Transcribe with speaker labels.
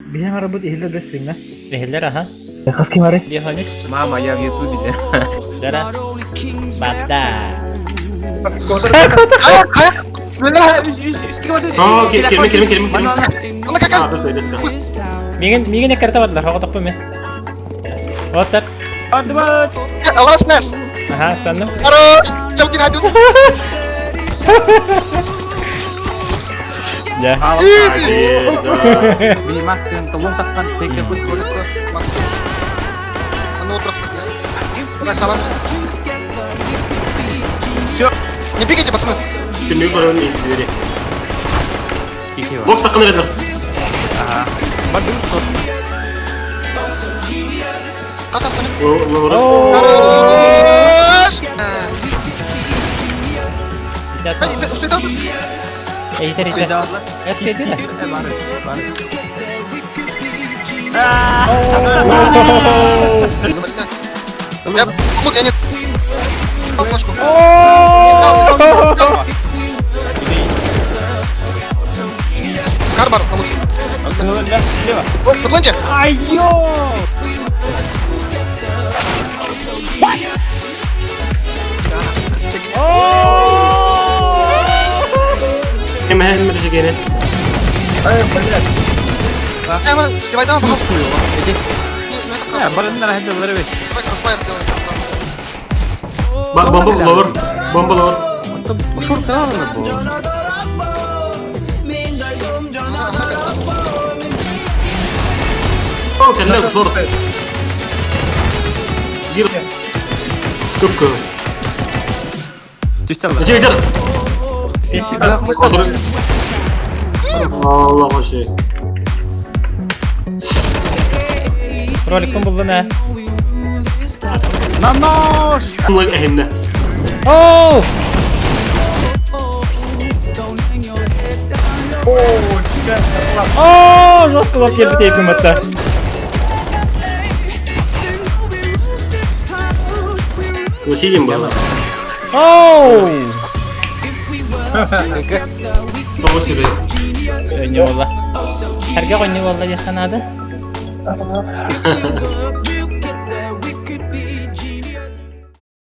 Speaker 1: Биһиэн арабыт иһиллэр да стримҥа.
Speaker 2: Иһиллэр аха.
Speaker 1: Хас ким ары?
Speaker 2: Биэхонүс.
Speaker 3: Мама, я в Ютубе.
Speaker 2: Дара. Бата.
Speaker 4: О, кирми, кирми, кирми, кирми. А, быс, быс, быс.
Speaker 2: Мигин, мигин эккерте бардылар, хоҕотохпун мен. Оттар.
Speaker 5: Алас нас!
Speaker 2: Аха, станным.
Speaker 5: Хорош! Чавкин хадут!
Speaker 2: Да.
Speaker 4: Победа.
Speaker 3: Били Максим толун таххан тегде бут
Speaker 5: Макс. Ну, вот Давай, сама.
Speaker 3: Всё.
Speaker 5: Не пикайте, пацаны.
Speaker 4: Күннүгү көрөн двери. Бокс тақын резер.
Speaker 3: Ага. Баду сот.
Speaker 5: Қас астаны.
Speaker 4: Лорас.
Speaker 5: Хорош! Успей,
Speaker 2: Эйтер, эйтер. Эспейди да.
Speaker 5: Я помог, я не... Ножку. Карбар,
Speaker 3: Слева.
Speaker 5: Вот, на планте.
Speaker 2: Айо!
Speaker 4: Кем әһәм бер
Speaker 5: Эй, блядь. Сливай там, пожалуйста.
Speaker 3: Иди. А, барыннар хәдә булыр бит.
Speaker 5: Давай кроссфайр сделаем.
Speaker 4: Бомба ловер. Бомба ловер.
Speaker 3: Шур каналына бу.
Speaker 4: О, кәллә шорт. Гир. Көпкө.
Speaker 3: Түстәл.
Speaker 4: Жегер.
Speaker 2: Фестиваль.
Speaker 4: Аллаһ ши.
Speaker 2: Роликпын булдым ә.
Speaker 3: На нож!
Speaker 4: Лайк әһәмнә.
Speaker 2: Оу! О, жестко лап келді тейпім атта.
Speaker 4: Сидим было.
Speaker 2: Оу!
Speaker 4: Того себе.
Speaker 2: Не болла. Әрге қой не болла деханады.